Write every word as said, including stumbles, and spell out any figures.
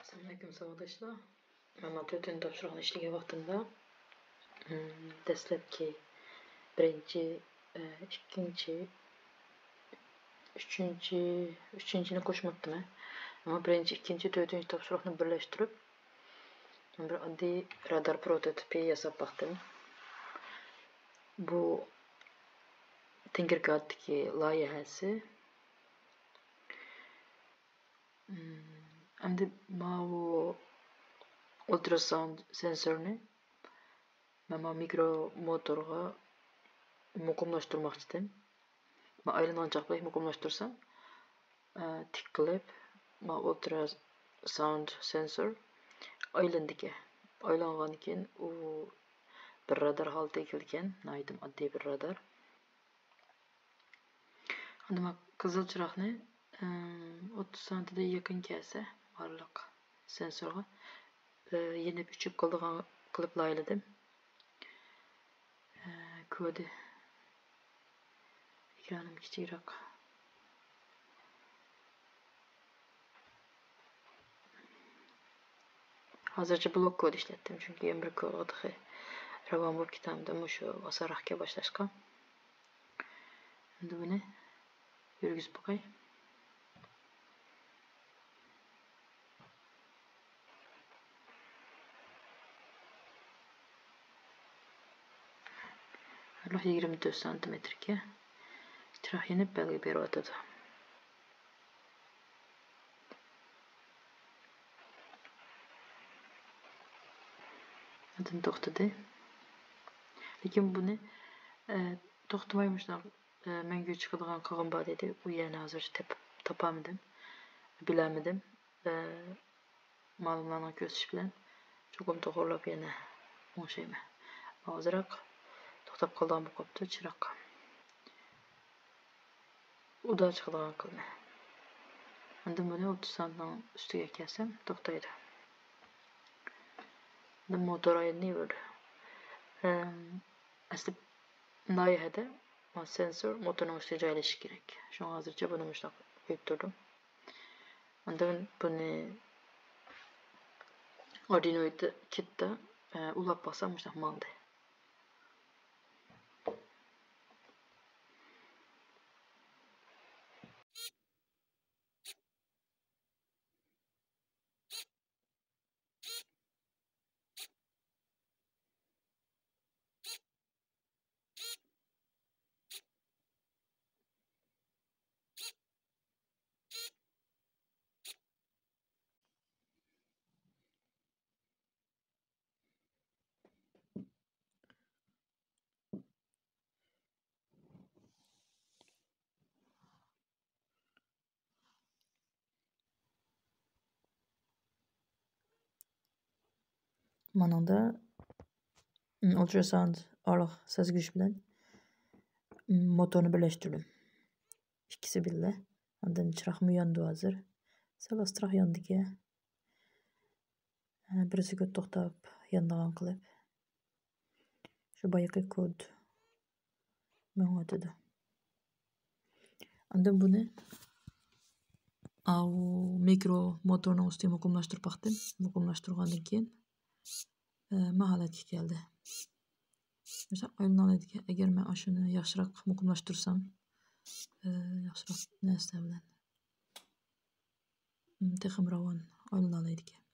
ئەسسالامۇئەلەيكۇم ساۋاقداشلار. مەن مانا تۆتىنچى تاپشۇرۇقنى ئىشلىگەن ۋاقتىمدا، ئىم، دەسلەپكى بىرىنچى، ئە، ئىككىنچى، ئۈچىنچى، ئۈچىنچىنى قوشماپتىمەن. ئەمما بىرىنچى، ئىككىنچى، تۆتىنچى تاپشۇرۇقنى بىرلەشتۈرۈپ، بىر ئاددىي رادار پروتوتىپى ياساپ باقتىم. بۇ تىنكېركادتىكى لايىھەسى. ئەمدى ماۋۇ ئۇلتراساۋۇند سېنسورنى مەن ماۋۇ مىكرو موتورغا مۇقىملاشتۇرماقچىدىم. مەن ئايلانغان چاغدا مۇقىملاشتۇرسام، ئە، تىك قىلىپ، ماۋۇ ئۇلتراساۋۇند سېنسور ئايلىنىدىكەن. ئايلانغاندىن كېيىن ئۇ بىر رادار ھالىتىگە كېلىدىكەن. ناھايىتى ئاددىي بىر رادار. ئەمدى مانا قىزىل چىراغنى، ئىم، ئوتتۇز سانتىدىن يېقىن كەلسە بارلىق سېنسورغا، ئى، يېنىپ ئۆچۈپ قالىدىغان قىلىپ لايىھەلىدىم. ئى، كودى ئېكرانىم كىچىكرەك. ھازىرچە بلوك كود ئىشلەتتىم، چۈنكى يەنە بىر كودغا تېخى راۋان بولۇپ كېتەلمىدىم، مۇشۇ ئاسانراقكەن باشلاشقا. ئەمدى بۇنى يۈرگۈزۈپ باقاي. بارلىق يىگىرمە تۆت سانتىمېتىرگە چىراغ يېنىپ بەلگە بېرىۋاتىدۇ. ئاندىن توختىدى. لېكىن بۇنى، ئە، توختىماي مۇشۇنداق، ئە، مەڭگۈ چىقىدىغان قىلغۇم بار دېدى. ئۇ يەرنى ھازىرچە تېپىپ تاپالمىدىم، بىلەلمىدىم. ئە، مالىملارنىڭ كۆرسىتىشى بىلەن چوقۇم توغرىلاپ يەنە ئوڭشايمەن. ئازراق توختاپ قالىدىغان بولۇپ قاپتۇ چىراغ. ئۇدا چىقىدىغان قىلىمەن. ئاندىن بۇنى ئوتتۇز سانتنىڭ ئۈستىگە كەلسەم توختايدۇ. ئاندىن موتور ئايلىنىۋېرىدۇ. ئەم، ئەسلى لايىھەدە سېنسور موتورنىڭ ئۈستىگە جايلىشىشى كېرەك. شۇڭا ھازىرچە بۇنى مۇشۇنداق قويۇپ تۇردۇم. ئاندىن بۇنى ئاردۇينو كىتتا، ئە، ئۇلاپ باقسام مۇشۇنداق ماڭدى. مانىڭدا، م، ئۇلتراساۋۇند ئارىلىق سەزگۈچ بىلەن، م، موتورنى بىرلەشتۈردۈم. ئىككىسى بىللە. ئاندىن چىراغمۇ ياندى ھازىر. سەل ئاستىراق ياندىكەن. ھە، بىر سېكۇنت توختاپ يانىدىغان قىلىپ. شۇ بايىقى كود مېڭىۋاتىدۇ. ئاندىن بۇنى ئاۋۇ مىكرو موتورنىڭ ئۈستىگە مۇقىملاشتۇرۇپ باقتىم. مۇقىملاشتۇرغاندىن كېيىن، ئە، ما ھالەتكە كەلدى. مىسال ئايلىنالايدىكەن. ئەگەر مەن ئاشۇنى ياخشىراق مۇقىملاشتۇرسام، ئە، ياخشىراق نەرسىلەر بىلەن، م، تېخىمۇ راۋان ئايلىنالايدىكەن.